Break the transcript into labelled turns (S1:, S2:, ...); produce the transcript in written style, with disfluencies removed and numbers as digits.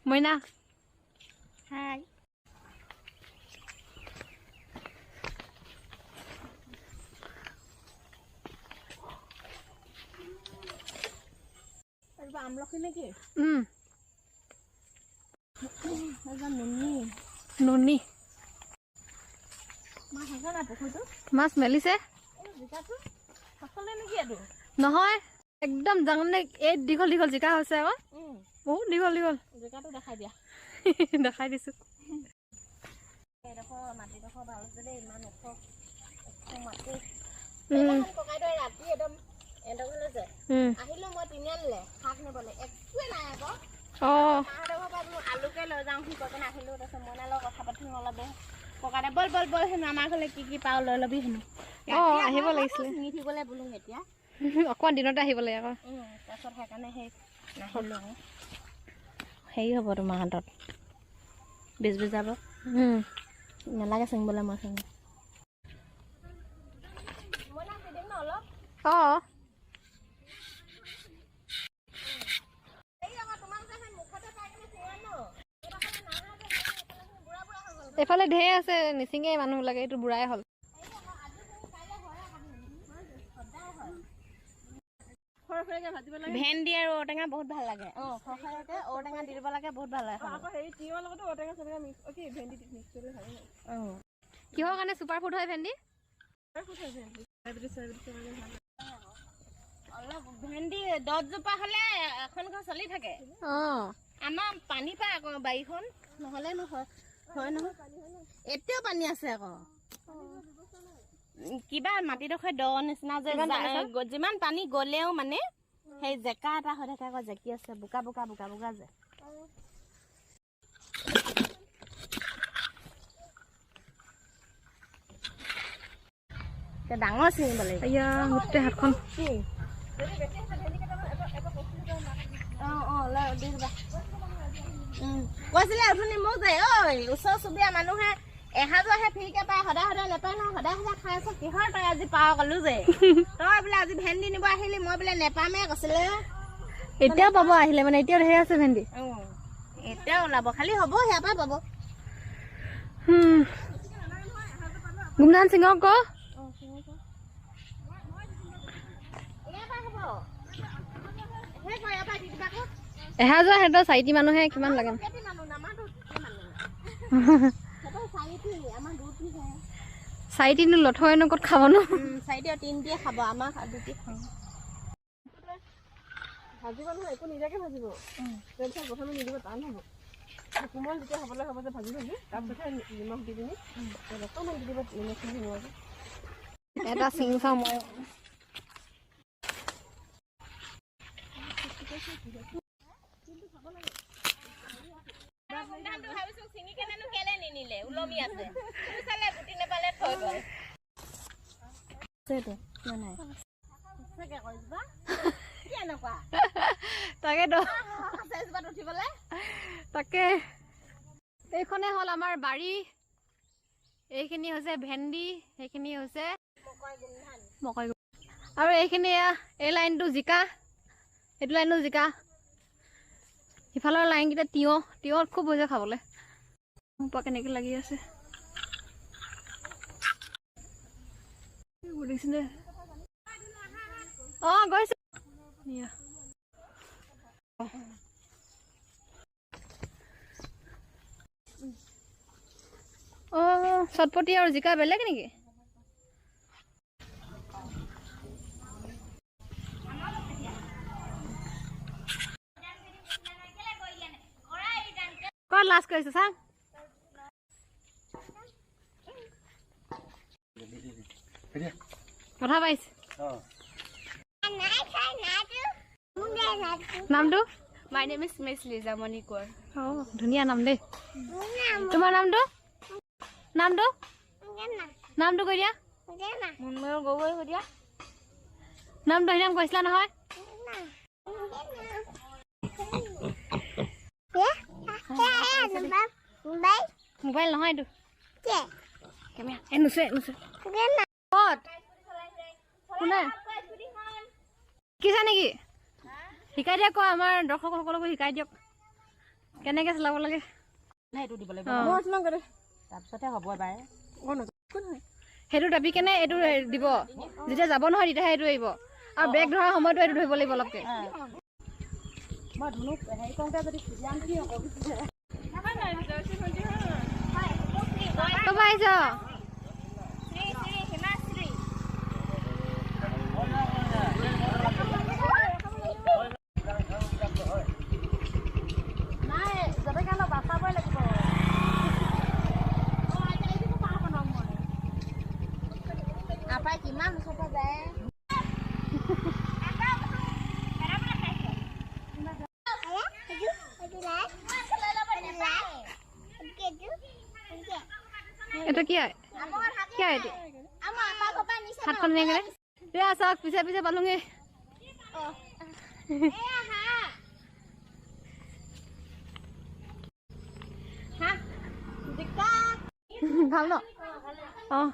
S1: মইনা
S2: হাই। আমলখি নেকি?
S1: নুনি মাছ মেলিছে নহয়, একদম ডাঙৰ, এই দীঘল দীঘল জিকা হৈছে আকৌ, বহুত দীঘল দীঘল।
S2: জিকাটো দেখাই দিয়া।
S1: দেখাই দিছো।
S2: এইডোখৰ মাটিডোখৰ ভাল হৈছে দেই, ইমান ওখ ওখ মাটি। ককাইদেউ ৰাতি একদম এডোখৰলৈ যে আহিলো মই তিনিআলিলে শাক নিবলৈ, একোৱে নাই আকৌ। মাহঁতৰ ঘৰৰ পৰা বোলো আলুকে লৈ যাওঁ সি কৈ কেনে আহিলো। তাৰপিছত মইনাৰ লগত কথা পাতিলো অলপ দেৰি। ককাইদেউ ব'ল ব'ল ব'ল হেনো, আমাৰ ঘৰলৈ কি কি পাওঁ লৈ ল'বি হেনো।
S1: আহিব লাগিছিলে
S2: ছিঙি থাকিবলৈ বোলো এতিয়া
S1: অকণমান দিনতে আহিব লাগে আকৌ।
S2: তাৰপিছত সেইকাৰণে সেই নাহিলো আকৌ। হেৰি হ'ব তোমাৰ হাতত বেজ বেজাব নালাগে ছিঙিবলৈ, মই ছিঙি অলপ।
S1: এইফালে ঢেৰ আছে, নিচিঙে মানুহবিলাকে, এইটো বুঢ়াই হ'ল।
S2: ভেন্দি আৰু ঔটেঙা বহুত ভাল লাগে। খৰখৰীয়াকে ঔটেঙা দি দিব লাগে, বহুত ভাল লাগে।
S1: কিহৰ কাৰণে ছুপাৰ ফুড হয় ভেন্দি?
S2: অলপ ভেন্দি 10 জোপা হ'লে এখন ঘৰ চলি থাকে। আমাৰ পানী পায় আকৌ বাৰীখন, নহ'লে নহয় হয় নহয়। এতিয়াও পানী আছে আকৌ, কিবা মাটিডোখৰ দ নিচিনা যে, যিমান পানী গ'লেও মানে সেই জেকা এটা হৈ থাকে আকৌ, জেকি আছে বোকা বোকা বোকা বোকা যে। ডাঙৰ ছিঙিব লাগিব।
S1: আইয়া, গোটেই হাতখন।
S2: কৈছিলে অথনি মোক যে ঐ ওচৰ চুবুৰীয়া মানুহে এসাঁজৰহে ফ্ৰীকে পায়, সদায় সদায় নেপায় নহয়, সদায় সদায় খাই আছ কিহৰ তই আজি পাৱ ক'লো যে। তই বোলে আজি ভেন্দি নিব আহিলি, মই বোলে নেপামেই কৈছিলে।
S1: এতিয়াও পাব আহিলে, মানে এতিয়াও ঢেৰ আছে ভেন্দি।
S2: এতিয়াও ওলাব, খালি হ'ব সেয়াৰ পৰা পাব।
S1: গুমধান সিঙক ক। এহাজাৰ সিহঁতৰ চাৰিটি মানুহে কিমান লাগে? চাৰিটিনো লথৰিনো ক'ত খাবনো?
S2: চাৰিটি তিনিটিয়ে খাব, আমাৰ দুটি খাওঁ।
S3: ভাজিব নহয়, একো নিদিয়াকে ভাজিব। তেল চেল প্ৰথমে নিদিব, টান হ'ব। কোমল যেতিয়া হ'বলৈ হ'ব যে ভাজি ভাজি, তাৰপিছতহে নিমখ দি পিনি অকণমান দি দিব, নিমখখিনি সোমোৱাকৈ।
S1: এটা চিঙি চাওঁ মই।
S2: ভাবিছো চিঙি কেনেনো কেলে নিনিলে, ওলমি আছে চালে, গুটি নেপালে থৈ গ'ল। নাই কেনেকুৱা?
S1: তাকেতো।
S2: উঠিবলে।
S1: তাকে, এইখনে হ'ল আমাৰ বাৰী। এইখিনি হৈছে ভেন্দি, সেইখিনি হৈছে মকৈ আৰু এইখিনি এই লাইনটো জিকা, এইটো লাইনটো জিকা, সিফালৰ লাইনকেইটা তিয়ঁহ। তিয়ঁহ খুব হৈছে খাবলৈ। মোৰ কেনেকৈ লাগি আছে দেখিছেনে? অঁ, গৈছোঁ। ধুনীয়া। অঁ, চটপটি আৰু জিকা বেলেগ নেকি? ক'ত লাজ কৰিছে চাং? কথা পাইছে। নামটো?
S4: My name is Miss Liza Monikur.
S1: অঁ, ধুনীয়া নাম দেই। তোমাৰ নামটো? নামটো, নামটো কৈ দিয়া।
S4: মুনময় গগৈ কৈ দিয়া।
S1: নামটো সেইদিনা কৈছিলা নহয়। মোবাইল নহয় এইটো, কেমেৰা। এই নুচুৱে নুচুৱে। ক'ত কোনে শিকিছা নেকি? শিকাই দিয়ক আকৌ, আমাৰ দৰ্শকসকলকো শিকাই দিয়ক কেনেকৈ চলাব লাগে।
S2: সেইটো দিব লাগিব।
S1: অঁ।
S3: মই চলাওঁ দে।
S2: তাৰপিছতহে হ'ব এবাৰ।
S3: অঁ, নতুন।
S1: সেইটো দাবি কেনে এইটো দিব, যেতিয়া যাব নহয় তেতিয়াহে এইটো এৰিব। আৰু ব্ৰেক ধৰাৰ সময়তো এইটো ধৰিব লাগিব অলপকে।
S2: মই ধুনুক হেৰি কৰোঁতে যদি খুজি কি হ'ব?
S1: ক'ৰ পৰা আহিছ?
S2: নাই, জলকীয়া অলপ বাচাবই লাগিব। আপাই কিমান ওচৰৰ পৰা যায়।
S1: এইটো কি হয়? কি হয় এইটো? হাতখন এনেকৈ এয়া চাওক, পিছে পিছে পালোঙে। ভাল ন? অঁ।